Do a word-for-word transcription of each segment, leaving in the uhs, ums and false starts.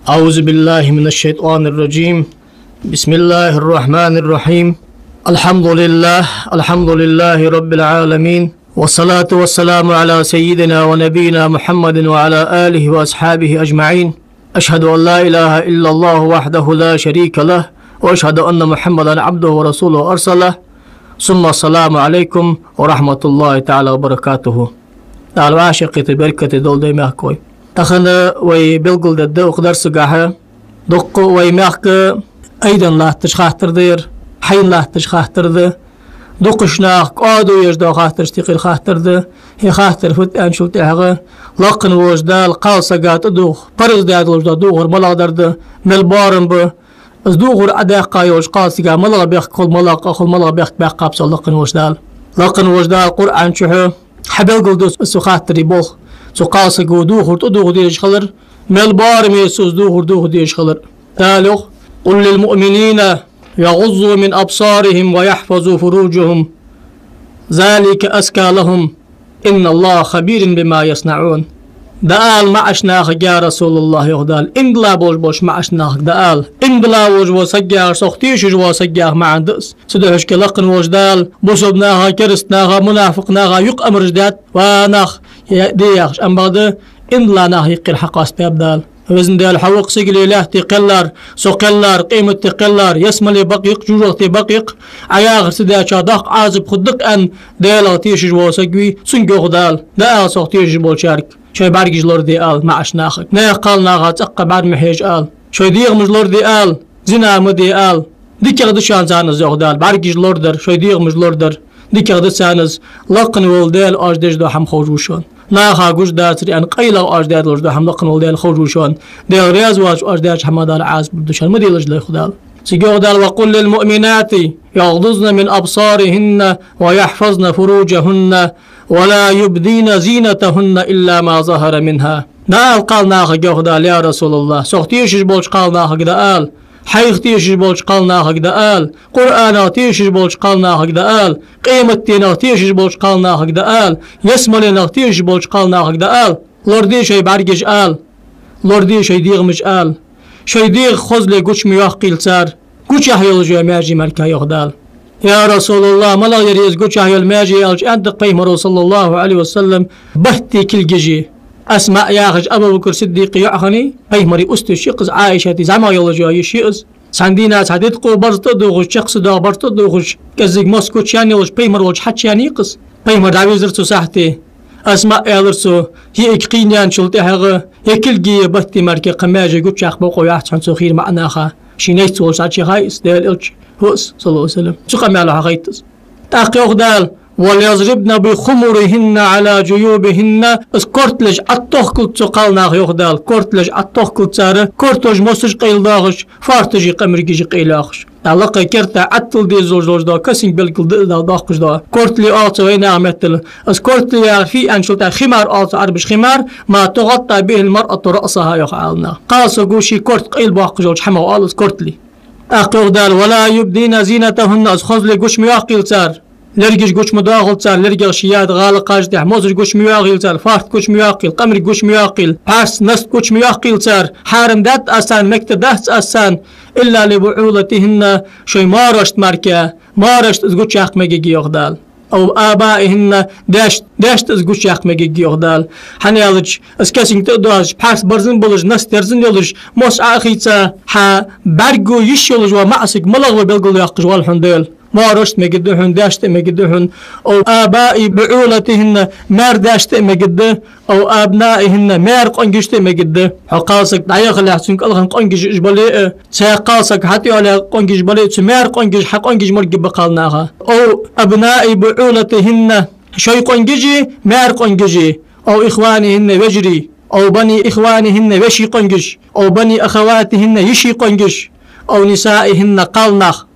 أعوذ بالله من الشيطان الرجيم. بسم الله الرحمن الرحيم. الحمد لله، الحمد لله رب العالمين. والصلاة والسلام على سيدنا ونبينا محمد وعلى آله وأصحابه أجمعين. أشهد أن لا إله إلا الله وحده لا شريك له، وأشهد أن محمدا عبده ورسوله أرسله. ثم السلام عليكم ورحمة الله تعالى وبركاته. Дала вӀашагӀкхетар беркате долда, мехкахой. Тахан вай белгалдергда укх дарсагахьа, дукха вай мехка айден латташ хаттар да ер, хьайна латташ хаттар да, дукхача наха кӀоадо еш дола хаттараш тӀехьара хаттар да, хӀаьта хаттар фуд аьнначул тӀехьагӀа, лакха волча Дала кхалсага тӀадувха парз даь долаш дола духар малагӀдар да, мел боарам ба, из духар Ӏодаьккха йолча кхалсага малагӀа бехк хул, малагӀа къа хул, малагӀа бехк баьккхаб цох лакха волча Дала. Лакха волча Дала Къуръан чухьа хьабелгалду цу хаттара болх. Цу кхалсаго духар тӀадувха дезаш хилар, мел боарам я цо из духар дувха дезаш хилар. Дала йоах: قل للمؤمنين يغضوا من أبصارهم ويحفظوا فروجهم ذلك أزكى لهم إن الله خبير بما يصنعون. ДӀаала маӀача нахага, я РасулаллахӀ, йоах Дала, иман дилла болаш болча маӀача нахага дӀаала. Иман дилла волаш вола саг яхар, сох тешаш вола саг яха маӀан да из. Цудухьа шке лакха волча Дала бусалба наха, кераста наха, мунафикъ наха юкъамараш даьд, ва нах, е де яхаш, амма бакъда иман дилла нах юкъера хьакъоастабаьб Дала. Везан Даьла, хьо ва-кх сигале лаьтта кхеллар, со кхеллар, къематди кхеллар, ялсмале бакъ я-кх, жожагӀате бакъ я-кх, Ӏа яхар ца даьча доккха Ӏазап хургда-кх аьнна, Даьлах тешаш вола саг вий, цунга йоах Дала, дӀаала сох тешаш болчарга, шоай бӀаргаш лораде ала маӀача нахага. Наьха кхалнаха цӀаккха бӀара ма хьежа ала. Шоай дегӀамаш лораде ала, зина ма де ала. ДикагӀа да шоана царна из, йоах Дала, бӀаргаш лорадар, шоай дегӀамаш лорадар. ДикагӀа да царна из, лакха вола Даьла оаш деш дола хӀама ховш ва шоана. Наха гуш дацар аьнна, къайлагӀа оаш даь долаш дола хӀама лакха вола Даьла ховш ва шоана. Даьла раьза воацаш оаш даьча хӀамах Дала Ӏазап лургда шоана, ма делаш лай ху Дала. Цига йоах Дала: وقل للمؤمنات يغضضن من أبصارهن ويحفظن فروجهن ولا يبدين زينتهن إلا ما ظهر منها. ДӀаала кхалнахага, йоах Дала, я РасулаллахӀ, сох тешаш болча кхалнахага дӀаала, хьайх тешаш болча кхалнахага дӀаала, Къуръанах тешаш болча кхалнахага дӀаала, къематденах тешаш болча кхалнахага дӀаала, ялсмаленах тешаш болча кхалнахага дӀаала, лораде шоай бӀаргаш ала, лораде шоай дегӀамаш ала, шоай дегӀа хозал гуча ма йоаккхийла цар, гучахь йолаш йола маьже мара, йоах Дала. Я РасулаллахӀ, малагӀа я ер из гучахь йола маьже, аьлча, аьннад-кх Пайхамаро, صلى الله عليه وسلم, батта кулгаш. Асмаъ яхаш Абу-Бакр Сиддикъа йоӀ хиннай, Пайхамара усташ я-кх из, Ӏайшата зӀамагӀа йолаш йола йиша я из. Цхьан дийнахьа цхьа диткъо барзкъа тӀадувхаш, чакхсадаь барзкъа тӀадувхаш, кӀеззига мос гучаяьнна йолаш, Пайхамар волча хьачуяьннай-кх из. Пайхамар дӀавийрзар цу сахьте. Асмаъ аьлар цо: йиӀиг кхийна яьнначул тӀехьагӀа, е кулги, е батта мара-кх маьже гучаяккха бокъо яц хьона цо хийра маӀа наха. Ший найц волча хьачуяхай из Даьла Элча, хӀаъ, صلى الله عليه وسلم. Цу къамаьлах хьахайтад из. ТӀаккха йоах Дала: وليضربن بخمرهن على جيوبهن. Из корталаш Ӏотохкалда цу кхалнаха, йоах Дала, корталаш Ӏотохкалда цар, кортош, мосаш къайладоахаш, фоарташи къамаргаши къайладоахаш. ТӀаккха лакхе керта Ӏоттала дезаш долаш дола косынка белггала да из Дала доаккхаш дола. Кортали оал цох вайнаьха меттала. Из кортал яхар фуй аьнначул тӀехьагӀа, химар оал цох Ӏарбаша, химар, ما تغطي به المرأة رأسها, йоах Ӏаламнаха. Кхалсаго ший корта къайлабоаккхаш йолча хӀамах оал из кортали. ТӀаккха йоах Дала: ولا يبدين زينتهن, из хозал гуча ма йоаккхийла цар, лергаш гуча ма доахалда цар, лергех ший яда гӀалакхаш тӀехьа, мосаш гуча ма йоахийла цар, фоарт гуча ма йоаккхийла, къамарг гуча ма йоаккхийла, пхьарс, наст гуча ма йоаккхийла цар, хьарам даьд аз царна, мегаш дац аз царна, إلا لبعولتهن, шоай маьрашта мара-кх, маьрашта из гучаяккха мегаргья, йоах Дала. أو آبائهن, даьшта, даьшта из гучаяккха мегаргья, йоах Дала. ХӀана аьлча, из косынка тӀа а доацаш, пхьарс берзан болаш, наст ерзан йолаш, мос Ӏоахийца, хьа бӀаргаго йиш йолаш вола маӀа саг малагӀа ва белгалйоаккхаш воал хьона Даьла. Маьрашта мегаргда хьона, даьшта а мегаргда хьона. أو آباء بعولتهن, маьра даьшта а мегаргда, أو أبنائهن, маьра къонгашта а мегаргда. Хьо кхалсаг дӀаяхалехь, цун кӀалха къонгаш уж бале а, цхьа кхалсаг хьатӀайоалаяь къонгаш бале а, цу маьра къонгаш хьа къонгаш ма гаргба кхалнаха. أو أبناء بعولتهن, шоай къонгаши, маьра къонгаши, أو إخوانهن, вежарий, أو بني إخوانهن, веший къонгаш, أو بني أخواتهن, йиший къонгаш, أو نسائهن, кхалнах,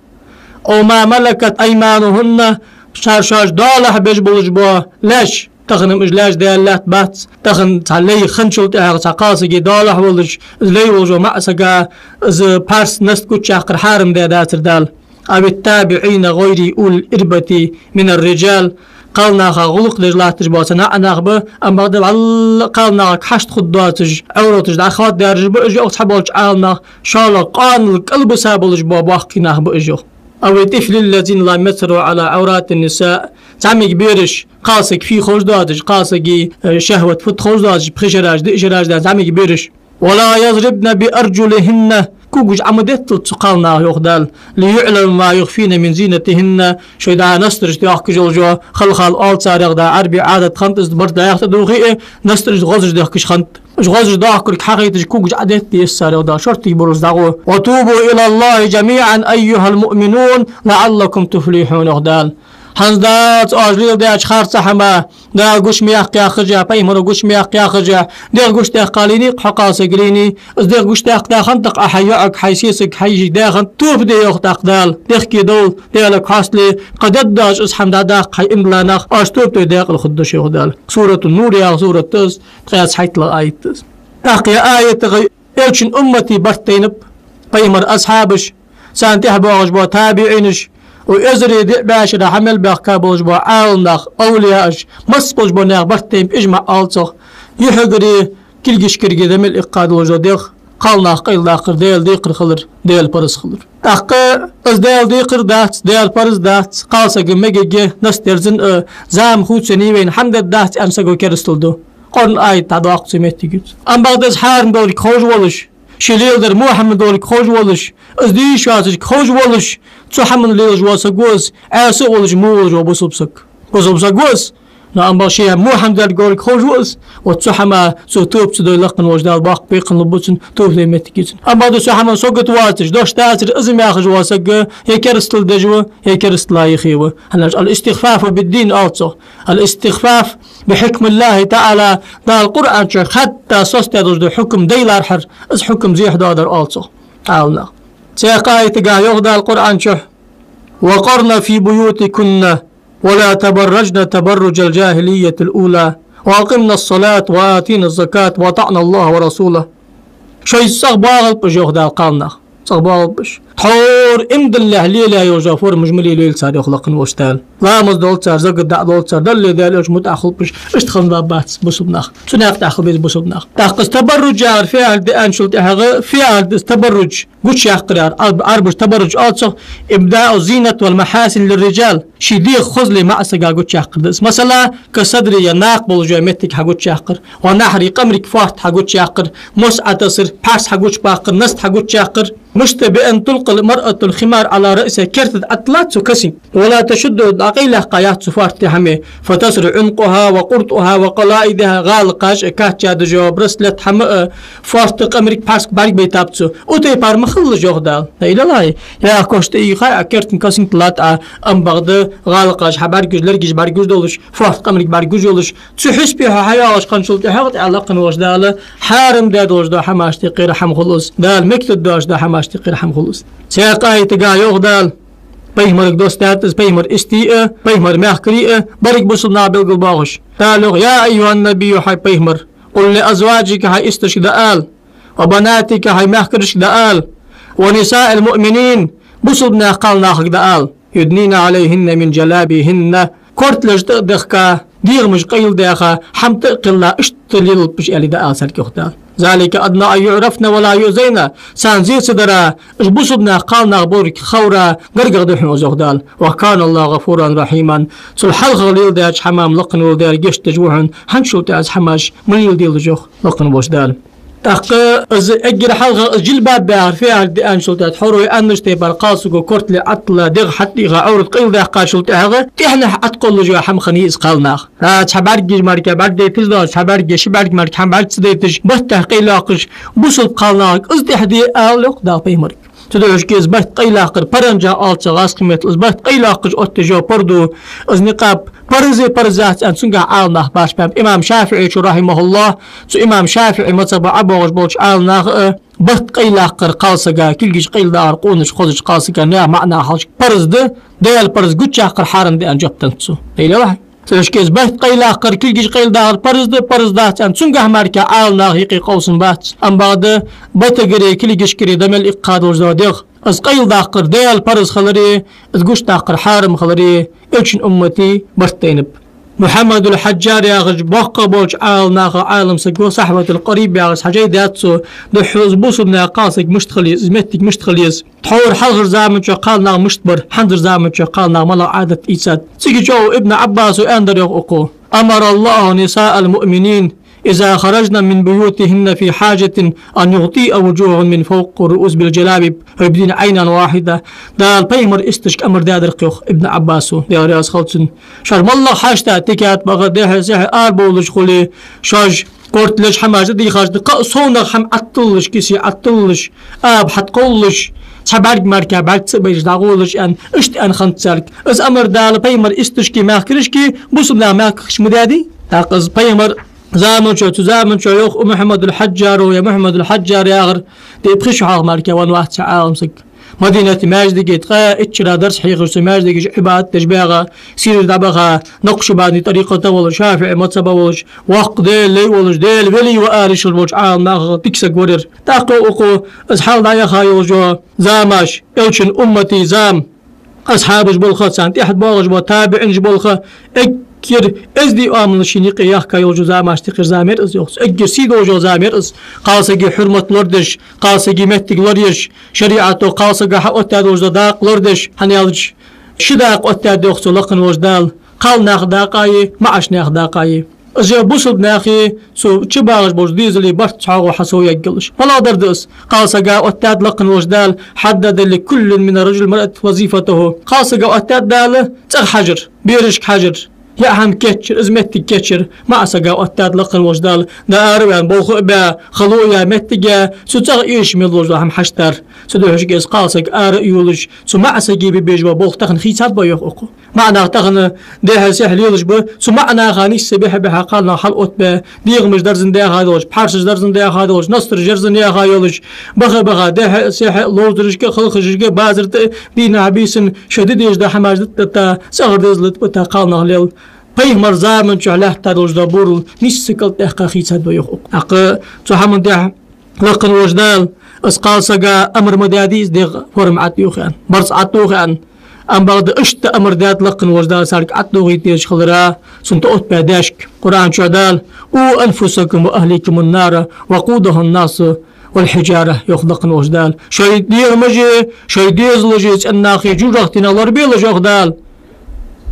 أو ما ملكت أيمانهن, цар шоаш доалахьа беш болаш бола лаьш, тахан-м уж лаьш даьнна лаьтта бац, тахан цхьа лай хинначул тӀехьагӀа цхьа кхалсага доалахьа волаш, из лай волаш вола маӀа сага из пхьарс, наст гучаяккхар хьарам даь дацар Дала. أو التابعين غير أولي الإربة من الرجال, Кхалнаха гӀулакх деш латташ бола цхьа наӀарнах ба, амма бакъда вӀалла кхалнахага хьашт хургдоацаш, Ӏовраташ дӀахоададераш ба уж, йоах цхьаболча Ӏаламнаха, шоллагӀа къоанал кӀалбиса болаш бола боккхий нах ба уж, йоах. أو الطفل الذين لم يظهروا على عورات النساء. ЗӀамига бераш, кхалсага фу ховш доацаш, кхалсага, э, шахӀват фуд ховш доацаш, пхи шераш, диъ шераш да зӀамига бераш. ولا يضربن بأرجلهن. Когаш Ӏо ма детталда цу кхалнаха, йоах Дала. ليعلم ما يخفين من زينتهن. Шоай дӀа настараш тӀа йоаккхаш йола жо, хала-хала оал царех, да Ӏарбий Ӏадат хиннад из, барт дӀаьха тӀадувхе а, настараш гӀозаш дехкаш хиннад. Уж гӀозаш доахкарга хьахайташ когаш Ӏодетта еза цар, йоах Дала, шортига болаш дӀагӀо. وتوبوا إلى الله جميعا أيها المؤمنون لعلكم تفلحون, йоах Дала. ХӀанз дац оаш леладаьча харцахьа хӀама, Дала гуча ма яккха яхаш а, пайхамара гуча ма яккха яхаш а, дегӀ гучадаьккхалийний-кх хьо кхалсагалийний, из дегӀ гучадаьккха да хиннад-кх Ӏа хьай йоӀага, хьай сесага, хьай йижага да хиннад, тоба де, йоах тӀаккха Дала, дехке довла, Даьлага хьоастале, кхы дергдоацаш из хӀама дӀадаккха хьай иман дилла нах, оаш тоба той даькъала хургда уж, йоах Дала. Суратун-Нур яха сурат да из, ткъаь цхьайттлагӀа аят да из. ТӀаккха ер аятагӀа Элчан уммата барт тайнаб, пайхамара асхьабаш, царна тӀехьа боагӀаш бола табиӀинаш, укх эзари диъ бӀаь шера хьа мел баьхка болаш бола Ӏаламнах, овлияаш, масса болаш бола наьха барт тайнаб, ижмаӀ оал цох. Юхьагареи кулгашкареи да мел иккха долаш дола дегӀ, кхалнаха къайладаккхар Даьла декхар хилар, Даьла параз хилар. ТӀаккха из Даьла декхар дац, Даьла параз дац, кхалсага мегаргья, наст ерзан а, зама хувцаеннай вайна, хӀама дергдац аьнна саго керастал ду. Къуръан аят дӀадоаккх цу моттиге. Амма бакъда из хьарам долга ховш волаш, ше леладер мухьарам долга ховш волаш, из дийша йоацилга ховш волаш, цу хӀаман лелаш вола саг ва из, Ӏеса а волаш, во волаш вола бусалба саг. Бусалба саг ва из, но амма бакъда ше мухьарам долга ховш ва из, вот цу хӀамах цо тоба ца дой, лакха волча Дала боккха бекхам лургба цунна, тоба де моттиг я цун. Амма бакъда цу хӀаман сагот воацаш, дош дацар из ма яхаш вола саг, е керастал деш ва, е керастала юхе ва. ХӀана аьлча الاستخفاف بالدين оал цох. الاستخفاف بحكم الله تعالى, Дала Къуръан чу хатта соцадаь долаш дола хьукам дай лархӀар, из хьукам зехьа доадар оал цох Ӏаламнаха. Цхьаькха аятагахьа йоах Дала Къуръан чу: وقرن في بيوتكن ولا تبرجن تبرج الجاهلية الأولى وأقمن الصلاة وآتين الزكاة وأطعن الله ورسوله. Шоай цӀагӀа боагӀалба уж, йоах Дала, кхалнах. ЦӀагӀа боагӀалба уж. Тхьовра иман диллалехь лелаяь йола формаш ма лелайла цар, йоах лакха волча Дала. Ламаз долда цар, закат дӀадолда цар, Даллеи Даьла Элчеи мутӀахьа хулба уж. Иштта хинна бац бусалба нах. Цу наькъа тӀа хилба беза бусалба нах. ТӀаккха из табарруж яхар фу яхар да аьнначул тӀехьагӀа, фу яхар да из табарруж? Гучаяьккхар яхар, Ӏарб-, Ӏарбаша табарруж оал цох, إبداء الزينة والمحاسن للرجال. Ший дегӀа хозал маӀа сага гучаяккхар да из. Масала, كالصدر, е накха болаш йола моттиг хьагучаяккхар, والنحر, къамарга фоарт хьагучаяккхар, мос Ӏотасар, пхьарс хьагучабаккхар, наст хьагучаяккхар. Мишта? بأن تلقي المرأة الخمار على رأسها, керта тӀа Ӏотиллад цо косынка. ولا تشده, дӀакъайлаьккха яц цо фоарта тӀа хӀама. فتسري عنقها وقرطها وقلائدها, гӀалакхаш а, кач а деш йола браслет, хӀама а, фоарт а, къамарга, пхьарс а бӀаргабайтаб цо. Укх тайпара ма хилалаш, йоах Дала. لا إله إلا الله. Яхаш тӀа ийха а, керта тӀа косынка тиллад Ӏа, амма бакъда гӀалакхаш хьабӀаргагуш, лергаш бӀаргагуш долаш, фоарт, къамарг бӀаргагуш йолаш, цу хьисапе хьо хьайоагӀаш хинначул тӀехьагӀа, тӀехьа лакха волча Дала хьарам даь долаш дола хӀамаш тӀа кхера хӀама хул из, Дала мегаш доацаш дола хӀамаш тӀа кхера хӀама хул из. Цхьаькха аятагахьа йоах Дала, пайхамарга доссадаьд из, пайхамара истий а, пайхамара мехкарий а, берригаш бусалба нах белгалбоахаш. Дала йоах: يا أيها النبي, хӀай пайхамар, قل لأزواجك, хьай исташка дӀаала, وبناتك, хьай мехкарашка дӀаала, ونساء المؤمنين, бусалба наьха кхалнахага дӀаала, يدنين عليهن من جلابيبهن, корта леш тӀа а дехка, дегӀамаш къайладаьха, хӀама тӀа а кхелла, иштта лелалба уж, аьле, дӀаала царга, йоах Дала. ذلك أدنى أن يعرفن ولا يؤذين. Царна зе ца дара, уж бусалба наьха кхалнах болга ховра гаргагӀа да хьона из, йоах Дала. وكان الله غفورا رحيما. Цул хьалха леладаьча хӀамах лакха волча Дала гешт деш ва хьона, хӀанзчул тӀехьа из хӀамаш ма леладелаш, йоах лакха волча Дала. ТӀаккха из эггара хьалха из жилбаб яхар фу яхар да аьнначул тӀехьа, тхьовра вай аьннача тайпара кхалсаго корта ле Ӏотилла, дегӀ хьатӀаийха, Ӏоврат къайладаьккхачул тӀехьагӀа, тӀехьенах Ӏоткъаллаш йола хӀама хиннай из кхалнах. ДӀа цхьа бӀаргагуш мара бӀаргадайташ доацаш, цхьа бӀаргагуш, ши бӀарг мара хӀама бӀарга ца дайташ, батт тӀа къайлаккхаш, бусалба кхалнахага из тӀехьа де ала, йоах Дала пайхамарга. Цудухьа шке из батт къайлаккхар, паранджа оал цох гӀазкхий меттала, из батт къайлаккхаш оттаеш йола парду, из никъаб, паразе параз яц аьнна, цунгахьа Ӏаламнах башха баьннаб. Имам ШафиӀийчо, رحمه الله, цу имам ШафиӀий мазхӀаба ӀобоагӀаш болча Ӏаламнаха а, батт къайлаккхар кхалсага, кулгаш къайладахар, къонача хозача кхалсага, наьха маӀа наха хьалхашка, параз да, Даьла параз гучаяккхар хьарам да аьнна жоп деннад цо. Даьла вахь. Цудухьа шке из батт къайлаккхар, кулгаш къайладахар параз да, параз дац аьнна, цунгахьа мара Ӏаламнаха юкъе къовсам бац. Амма бакъда баттагареи кулгашкареи да мел иккха долаш дола дегӀ, из къайладаккхар Даьла параз хилари, из гучадаккхар хьарам хилари, Элчан уммата барт тайнаб. Мухьаммадул Хьаджар яхаш боккха болча Ӏаламнаха Ӏалам саг ва, Сахьватул Къариб яхаш хьажай дац цо, духхьал из бусалба наьха кхалсаг мишта хила еза, из моттиг мишта хила еза. Тхьовра хьалхарча заман чу кхалнах мишта бар, хӀанзарча заман чу кхалнах малагӀа Ӏадат ийцад. Цига чӀоагӀа Ибн Ӏаббаса аьннадар йоах укхо: «أمر الله نساء المؤمنين إذا خرجن من بيوتهن في حاجة أن يغطين وجوههن من فوق الرؤوس بالجلابيب ويبدين عينا واحدة». Дала пайхамара исташка амар даьдар-кх йоах Ибн Ӏаббаса, Даьла раьза хилва цунна. Шоаш моллагӀа хьашт а, тика тӀа баха, дехьа-сехьа арабовлаш хуле, шоаш корталаш, хӀамаш дӀадийхача, кхы а совнагӀа хӀама Ӏотиллалаш, кисе Ӏотиллалаш, аба хьатӀакхувлаш, цхьа бӀарг мара бӀарг ца байраш дӀагӀолаш аьнна, иштта аьнна хиннад царга. Из амар Дала пайхамара исташка, мехкарашка, бусалба наьха мехкахошка ма даьдий? ТӀаккха из пайхамара заман чу, цу заман чу йоах, Мухьаммадул Хьаджара, е Мухьаммадул Хьаджар яхар, де пхи шу хьалха мара венна вац цхьа Ӏалам саг. Мадинате маьждиге ткъаь итт шера дарс хьехаш, цу маьждиге чу Ӏибадат деш багӀа, сираж дӀабаха, накъшбандий тӀарикъата волаш, шафиӀий мазхӀаба волаш, воккха Даьла лай волаш, Даьла вели ва ала йиш йолаш болча Ӏаламнахах дика саг вар ер. ТӀаккха йоах укхо, из хьалха дӀаяха йолаш йола замаш, Элчан уммата зама, асхьабаш болх, царна тӀехьа боагӀаш бола табиӀинаш болх, эггара эздий оамал шийна юкъе яхка йолаш йола замаш тӀехьа зама яр из йоах цо. Эггара сий долаш йола зама яр из. Кхалсага хьурмат лорадеш, кхалсага моттиг лораеш, шариӀато кхалсага хьаоттадаь долаш дола дакъа лорадеш, хӀана аьлча ши дакъа оттадаьд йоах цо лакха волча Дала: кхалнаха дакъа а, маӀача наьха дакъа а. Из бусалба наьха цу чу багӀаш болча дезала барт цхьоагӀо хьасовъергйолаш. МалагӀа дар да из? Кхалсага оттадаьд лакха волча Дала: «حدد لكل من الرجل والمرأة وظيفته». Кхалсага оттадаьд Дала цӀагӀа хьажар, берашка хьажар, яа хӀама кийчъяр, из моттиг кийчъяр. МаӀа сага оттадаьд лакха волча Дала, дӀа ара а ваьнна, болх а баь, хало а яь, моттиг а яь, цу цӀагӀа эшаш мел долаш дола хӀама хьаштдар. Цудухьа из кхалсаг ара а йолаш, цу маӀа сага бе безаш бола болх тахан хийцаб йоах укхо. МаӀа нах тахан дехьа-сехьа лелаш ба, цу маӀа наха нийсса бихьа-бихьа кхалнах хьалоттабаь, дегӀамаш дарзан даьха долаш, пхьарсаш дарзан даьха долаш, настараш дарзан яьха йолаш, баха-баха, дехьа-сехьа, ловзарашка, халхашка, базар тӀа, дийнахьа-бийсан шоай де дезаш дола хӀамаш дита, цӀагӀара дезал дита кхалнах лел. Пайхамара заман чу лаьтта долаш дола бурал нийсса кӀалтӀадаьккха хийцад йоах укхо. ТӀаккха цу хӀаман тӀехьа лакха волча Дала из кхалсага амар ма даьдий, из дегӀа форма ӀотӀаювха аьнна, барзкъа ӀотӀадувха аьнна. Амма бакъда иштта амар даьд лакха волча Дала царга ӀотӀадувхийта дезаш хилара, цунна тӀаоттабаь даьшка. Къуръан чу Дала: «قوا أنفسكم وأهليكم نارا وقودها الناس والحجارة», йоах лакха волча Дала. Шоай дегӀамаши, шоай дезалаши цӀеннахи жожагӀатенах лорабелаш, йоах Дала.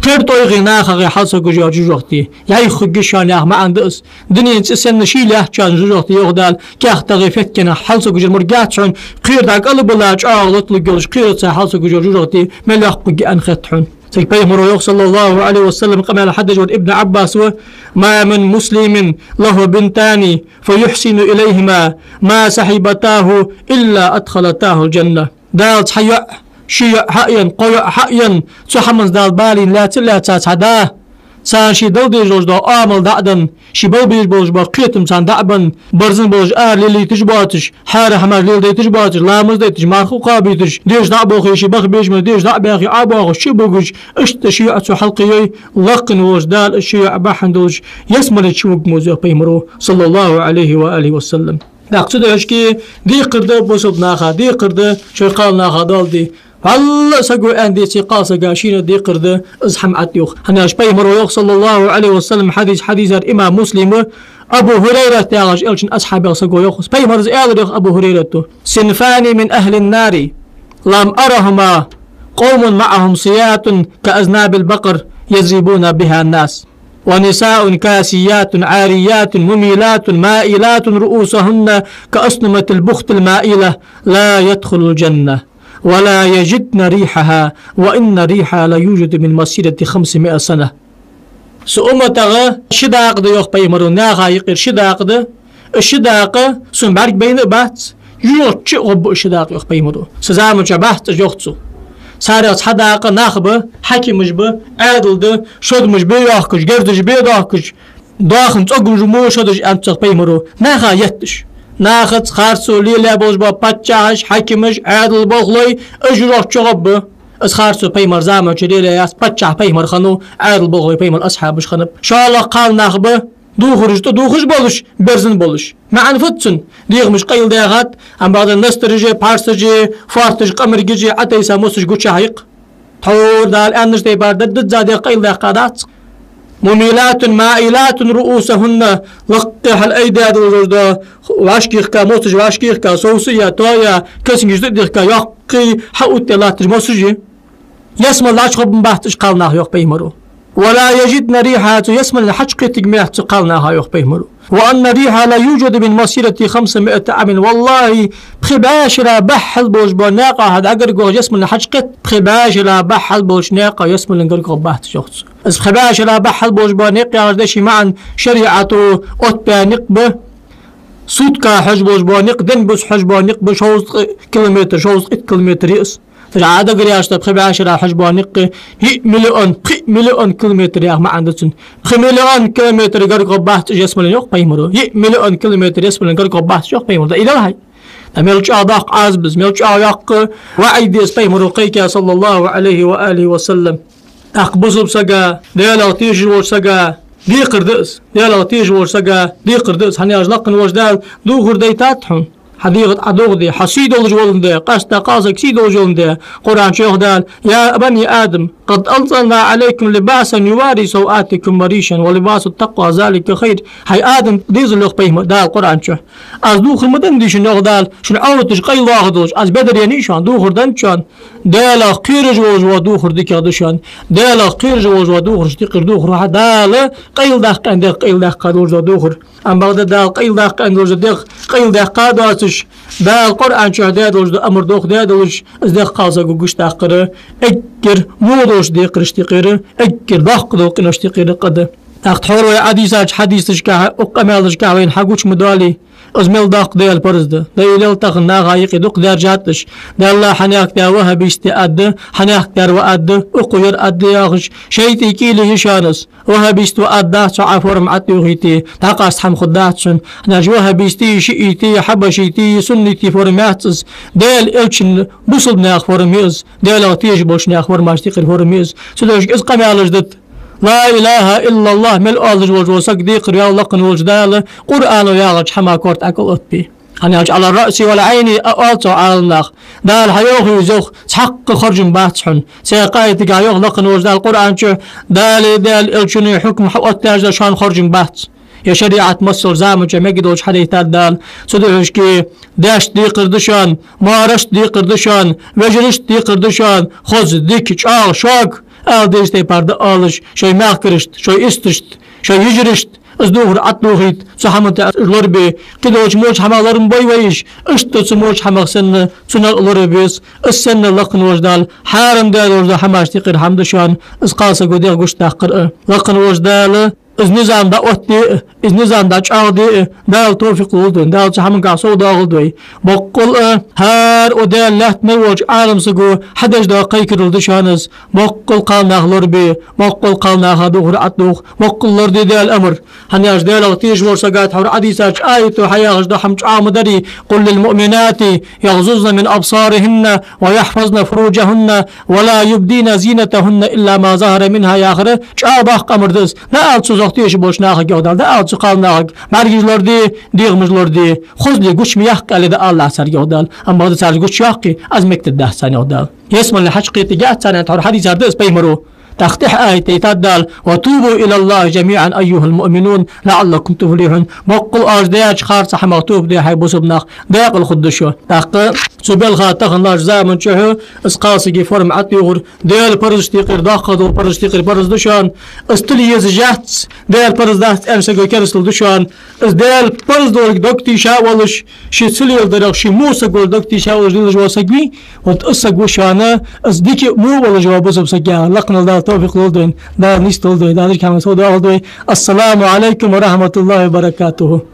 КхерттойгӀи нахагӀи хьалсагӀа гуш йола жожагӀате. ЯйхӀ хургья шоана яха маӀан да из. Дунен цӀи санна ший лаьттачоа жожагӀате, йоах Дала, каьхатагӀи феткенах хьалсагӀа гуш яр мо яц хьона, кхера дӀакӀалбала чӀоагӀа латалургйолаш, кхераца хьалсагӀа гуш йола жожагӀате мел йоккха хургья аьнна хет хьона. Цига пайхамара йоах, саллаллахӀу Ӏалайхи ва саллам, къамаьл хьадеш вар Ибн Ӏаббас ва: «ما من مسلم له بنتان فيحسن إليهما ما سحبتاه إلا أدخلتاه الجنة». Дала цхьа йоӀ, ши йоӀ хьаенна, кхо йоӀ хьаенна, цу хӀаманца Дала балийна лаьца а лаьца цхьа да, царна ше дала дезаш долаш дола оамал дӀа а денна, ше бала безаш болаш бола кхетам царна дӀа а бенна, барзан болаш ара лелийташ боацаш, хьарам хӀамаш леладайташ боацаш, ламаз дайташ, марха кхоабийташ, деша дӀа а бохе, ше баха безаш ма, деша дӀа а баьхе, Ӏобоахаш, чу а бугаш, иштта ши йоӀ цо хьалкхеяй, лакха волча Дала из ши йоӀ бахьан долаш ялсмале чу вугаргва из, йоах пайхамара, саллаллахӀу Ӏалайхи ва алихи ва саллам. ТӀаккха цудухьа декхар да бусалба наха, декхар да шоай кхалнаха доал де. ВаллахӀи, саго аьнна деце, кхалсага шийна декхар да из хӀама ӀотӀаювха. ХӀана аьлча пайхамара йоах, саллаллахӀу Ӏалайхи ва саллам, хьадис, хьадис яр имам Муслима, Абу ХӀурайрат яхаш Элчан асхьабех саго йоах. Пайхамара аьлар йоах Абу ХӀурайрата: «صنفان من أهل النار لم أرهما قوم معهم سياط كأذناب البقر يضربون بها الناس». «ونساء كاسيات عاريات مميلات مائلات رؤوسهن كأسنمة البخت المائلة لا يدخلن الجنة ولا يجدن ريحها وإن ريحها ليوجد من مسيرة خمسمائة سنة». Са умматагӀа ши дакъа да, йоах пайхамара, наха юкъера ши дакъа да, из ши дакъа сона бӀаргабайна а бац, жожагӀате чу а гӀоргба из ши дакъа, йоах пайхамара. Са заман чу бац уж, йоах цо. Царех цхьа дакъа нах ба, хьакимаш ба, Ӏаьдал да, шодмаш бе йоахкаш, герзаш бе доахкаш, доахан цӀогамаш мо шодаш, аьннад цох пайхамара, наха етташ. Нахаца, харцо лелаяь болаш бола паччахьаш, хьакимаш, Ӏаьдала болхлой, уж жожагӀате чу гӀоргба. Из харцо пайхамара заман чу лелаяь яц, паччахь пайхамар хиннав, Ӏаьдала болхлой пайхамара асхьабаш хиннаб. ШоллагӀа кхалнах ба, дувхараш тӀадувхаш болаш, берзан болаш. МаӀан фуд цун? ДегӀамаш къайладаьхад, амма бакъда настараши, пхьарсаши, фоарташи, къамаргаши, Ӏотайса мосаш гучахьа я-кх. Тхьовра Дала аьннача тайпара даддазза дегӀ къайладаьккхадац. مميلات مائلات رؤوسهن, лакхе хьалъайдаь долаш да, вӀашкаехка, моцаш вӀашкаехка, совсийя, тоаяь, касангаш дӀадехка, йоккхий хьаоттадаь латташ моцаш я. Ялсмала чу гӀоргбац уж кхалнах, йоах пайхамаро. ولا يجدن ريحها, цу ялсмален хьачукхетаргбац цу кхалнаха, йоах пайхамаро. وأن ريحها ليوجد من مسيرة خمسمائة عام. ВаллахӀи, пхи бӀаь шера бахьал болаш бола наькъа хьа дӀагарга вахача ялсмален хьачукхет, пхи бӀаь шера бахьал болча наькъа ялсмален гарга гӀоргбац уж, йоах цо. Из пхи бӀаь шера бахьал болаш бола никъ яхаш да ший маӀан шариӀато оттабаь никъ ба. Сутка хьожаш болаш бола никъ, денбуза хьожаш бола никъ ба, шовзткъа километр, шовзткъа итт километр я из. Цу чу Ӏа дагара яхаш да пхи бӀаь шера хьожаш бола никъ, йиъ миллион, пхи миллион километр яха маӀан да цун. Пхи миллион километр гарга гӀоргбац уж ялсмален, йоах пайхамаро. Йиъ миллион километр ялсмален гарга гӀоргбац уж, йоах пайхамаро. Да илал хьай. Да мел чӀоагӀа доккха Ӏазап да из, мел чӀоагӀа йоккха ваӀид я из пайхамаро кхайкаь, صلى الله عليه وآله وسلم. ТӀаккха бусалба сага, Даьлах тешаш волча сага декхар да из. Даьлах тешаш волча сага декхар да из. ХӀана аьлча лакха волча Дала духар дайтад хьона. Хьа дегӀа тӀа Ӏа догӀа де, хьо сий долаш воландаь, къаьстта кхалсаг сий долаш воландаь, Къуръан чу йоах Дала: يا بني آدم قد أنزلنا عليكم لباسا يواري سوآتكم وريشا ولباس التقوى ذلك خير. ХӀай Адам дезал, йоах пайхамаро, Дала Къуръан чу. Аз духар ма деннадий шоана, йоах Дала, шун Ӏовраташ къайлагӀа долаш, аз бедар еннай шоана, духар деннад шоана. Даьлах кхераш волаш вола духар дикагӀа да шоана. Даьлах кхераш волаш вола духарашта юкъера духар ва хьа Дала къайладаккха аьнна дегӀ къайладаьккха долаш дола духар. Амма бакъда Дала къайладаккха аьнна долаш дола дегӀ къайладаьккха доацаш, Дала Къуръан чу даь долаш дола амар дохадаь долаш, из дегӀ кхалсаго гучадаккхар эггара во долча декхарашта юкъера, эггара доккха дола къиношта юкъера къа да. ТӀаккха тхьовра вай Ӏодийшача хьадисашка, укх къамаьлашка вайна хьагуча ма доалий, из мел доккха Даьла парз да. Да илал тахан наха юкъе дукха даьржад уж. Даьла хьанехк да ваххабистий аргда, хьанехк да ва аргда, укхо яр аргда яхаш, шайтӀий кӀийле я шоана из. Ваххабист ва аргдац хьо, Ӏа форма ӀотӀатохийте, дӀакъаста хӀама хургдац хьона. ХӀана аьлча ваххабистий, шиӀитий, хьабашитий, суннитий форма яц из. Даьла Элчан бусалба наьха форма я из. Даьлах тешаш болча наьха формашта юкъера форма я из. Цудухьа из къамаьлаш да. لا إله إلا الله мел оалаш волаш вола саг декхар ваьв лакха волча Дала, Къуръано яхача хӀаман корта Ӏа кӀал оттабе. ХӀана аьлча على الرأس والعين а оал цу Ӏаламнаха. Дала хьайоах из, йоах, цхьаккха хоржам бац хьона. Цхьан аятагахь йоах лакха волча Дала Къуръан чу: Далеи Даьла Элчанеи хьукам хьаоттадаь шоана хоржам бац. Ер шариӀат массайолча заман чу мегаргдолаш хьадайтад Дала. Цудухьа даьшта декхар да шоана, моаршта декхар да шоана, вежарашта декхар да шоана, хоза, дика, чӀоагӀа, шога ала дезача тайпара дӀаоалаш, шоай мехкарашта, шоай исташта, шоай йижарашта из духар ӀотӀатохийта, цу хӀаман тӀа уж лорабе, кхыдолча моча хӀамах лорабе вай уж, иштта цу моча хӀамах санна цунах а лорабе веза. Из санна лакха волча Дала хьарам даь долаш дола хӀамашта юкъера хӀама да шоана из кхалсаго дегӀ гучадаккхар а. Лакха волча Дала из низам дӀаоттаде а, из низам дӀачӀоагӀде а Дала товфикъ лулда вайна, Дала цу хӀамангахь совдоахалда вай. Боккъала а, хӀара укх Даьла лаьтта мел волча Ӏаламсаго хьадеш дола кхайкарал да шоана из, боккъала кхалнаха лорабе, боккъала кхалнаха духар ӀотӀадоха, боккъала лораде Даьла амар. ХӀана аьлча Даьлах тешаш волча сага, тхьовра Ӏодийшача аято хьаяхаш дола хӀама чӀоагӀа ма дарий: قل للمؤمنات يغضضن من أبصارهن ويحفظن فروجهن ولا يبدين زينتهن إلا ما ظهر منها яхар чӀоагӀа доккха амар да из. ДӀаала цу зох тешаш болча нахага, йоах Дала, дӀаала цу кхалнахага, бӀаргаш лораде, дегӀамаш лораде, хозал гуча ма яккха аьле дӀаалалахь царга, йоах Дала. Амма бакъда царца гуча йоаккхе, из мегаргдац царна, йоах Дала. Ялсмален хьачукхетаргьяц царна, тхьовра хьадийцар да из пайхамаро. ТӀаккха тӀехьа аят дайтад Дала: وتوبوا إلى الله جميعا أيها المؤمنون لعلكم تفلحون. Боккъала оаш даьча харцача хӀамах тоба де, хӀай бусалба нах, даькъала хургда шо. ТӀаккха цу балха тахан лоархӀача заман чухь из кхалсага форма ӀотӀайохар Даьла парзашта юкъера, доккхагӀа долча парзашта юкъера парз да шоана. Из тила езаш яц, Даьла парз дац аьнна саго керастал да шоана. Из Даьла парз долга дог тийша а волаш, ше ца леладарах ше во саг волча дог тийша а волаш лелаш вола саг вий, вот из саг ва шоана из дика а во а волаш вола бусалба саг яхар. Лакхача Дала товфикъ лулда вайна, Дала нийсдолда вай, Дала дика хӀаманга совдоахалда вай. السلام عليكم ورحمة الله وبركاته.